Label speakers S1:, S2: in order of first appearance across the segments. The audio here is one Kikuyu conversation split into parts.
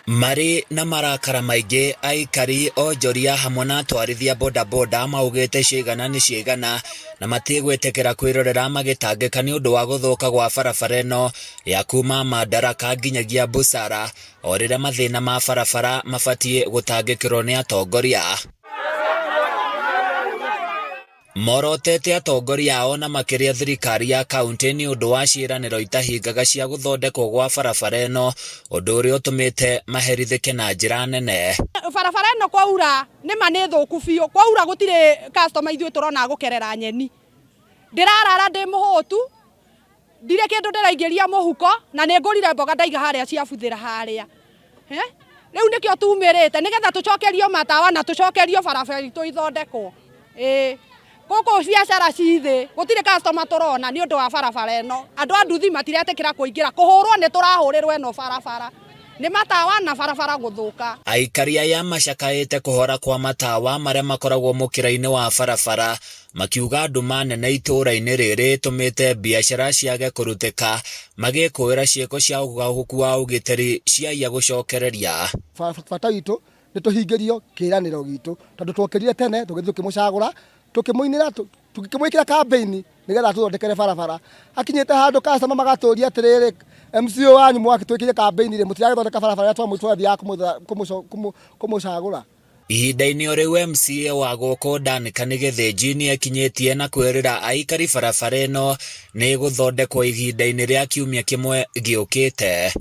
S1: Marĩ na marakara maingĩ, aikari, onjoria hamwe na atwarithia bodaboda maugĩte ciaigana nĩ ciaigana na matigwĩtĩkĩra kwĩrorera magĩtangĩka nĩ ũndũ wa gũthũka gwa barabara ĩno ya kuma Madaraka nginyagia Busara o rĩrĩa mathĩna ma barabara mabatiĩ gũtangĩkĩrwo nĩ atongoria. Morotete atongoria ao na makĩria thirikari ya kauntĩ nĩ ũndũ wa ciĩranĩro itahingaga cia gũthondekwo gwa barabara ĩno, ũndũ ũrĩa ũtũmĩte maherithĩke na njĩra nene.
S2: Barabara ĩno kwaura nĩma nĩ thũku biũ, kwaura gũtirĩ customer ithuĩ tũrona gũkerera nyeni. Ndĩrarara ndĩ mũhũtu, Ndirĩ kĩndũ ndĩraingĩria mũhuko na nĩ ngũrire mboga ndaiga harĩa ciabuthĩra harĩa. Rĩu nĩkĩo tumĩrĩte nĩgetha tũcokerio matawa na tũcokerio barabara itũ ithondekwo. Ĩĩ. Gũkũ biacara ci thĩ, gũtirĩ customer tũrona nĩ ũndũ wa barabara ĩno. Andũ a nduthi matiretĩkĩra kũingĩra, kũhũrwo nĩ tũrahũrĩrwo ĩno barabara nĩ matawa na barabara gũthũka.
S1: Aikari aya macakaĩte kũhora kwa matawa marĩa makoragwo mũkĩra-inĩ wa barabara Makiuga nduma nene itũũra-inĩ rĩrĩ ĩtũmĩte biacara ciage kũrutĩka, magĩkũĩra ciĩko cia ũgahũku wa ũgitĩri ciaiya gũcokereria.
S3: Bata witũ nĩ tũhingĩrio kĩranĩro gitũ tondũ twokĩrire tene tũgĩthiĩ tũkĩmũcagũra, tũkĩmũinĩra, tũkĩmwĩkĩra kambĩini nĩgetha atũthondekere barabara. Akinyĩte handũ customer magatũria atĩrĩrĩ, MCA wanyu mwatwĩkĩrire kambĩini rĩ, mũtiragĩthondeka barabara ĩrĩa twathiaga kũmũcagũra.
S1: Ihinda-inĩ o rĩu MCA wa gũkũ Duncan Gĩthĩnji nĩekinyĩtie na kwĩrĩra aikari barabara ĩno nĩ ĩgũthondekwo ihinda-inĩ rĩa kiumia kĩmwe gĩũkĩte.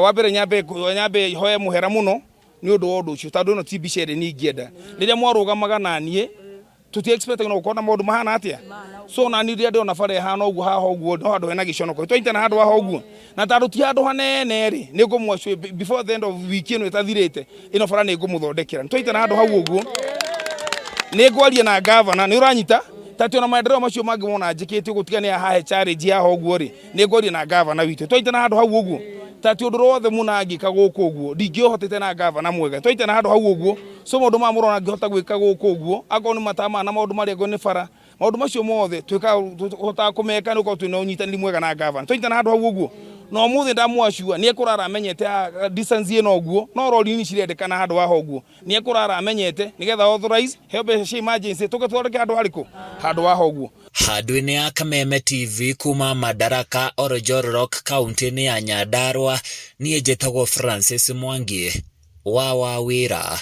S4: Wa mbere nyambe nyambe hoye mũhera mũno nĩ ũndũ wa ũndũ ũcio tondũ ĩno ti mbica ĩrĩa niĩ ingĩenda. Rĩrĩa mwarũgamaga na niĩ tũti expect no gũkorwo na maũndũ mahana atĩa so na niĩ rĩrĩa ndĩrona bara ĩhana ũguo haha ũguo no handũ hena gĩconoko twanyitana handũ haha ũguo na tondũ ti handũ hanene rĩ nĩ ngũmũ before the end of week ĩno ĩtathirĩte ĩno bara nĩ ngũmũthondekera twanyitana handũ hau ũguo nĩ ngwaria na gavana nĩ ũranyita tati ona maendeleo macio mangĩ mona njĩkĩte ũguo tiga nĩ hahe challenge haha ũguo rĩ nĩ ngwaria na gavana witũ twaitana handũ hau ũguo tati ũndũ wothe mũna angĩka gũkũ ũguo ndingĩũhotete na gavana mwega twaitana handũ hau ũguo so maũndũ maya mũrona ngĩhota gwĩka gũkũ ũguo akorwo nĩ matama na maũndũ marĩa ngo nĩ bara maũndũ macio mothe twĩkaga tũhotaga kũmeka nĩ gũkorwo twĩna ũnyitanĩri mwega na gavana twaitana handũ hau ũguo na ũmũthĩ ndamwacua nĩ ekũrara amenyete distance ĩno ũguo no rori nini cirendekana handũ haha ũguo nĩ ekũrara amenyete nĩgetha authorize heo mbeca cia emergency tũke tũthondeke handũ harĩkũ handũ haha ũguo.
S1: Handũ-inĩ ya Kameme TV kuma Madaraka, Oljolorok, kauntĩ-inĩ ya Nyandarua, niĩ njĩtagwo Francis Mwangi wa Wawĩra.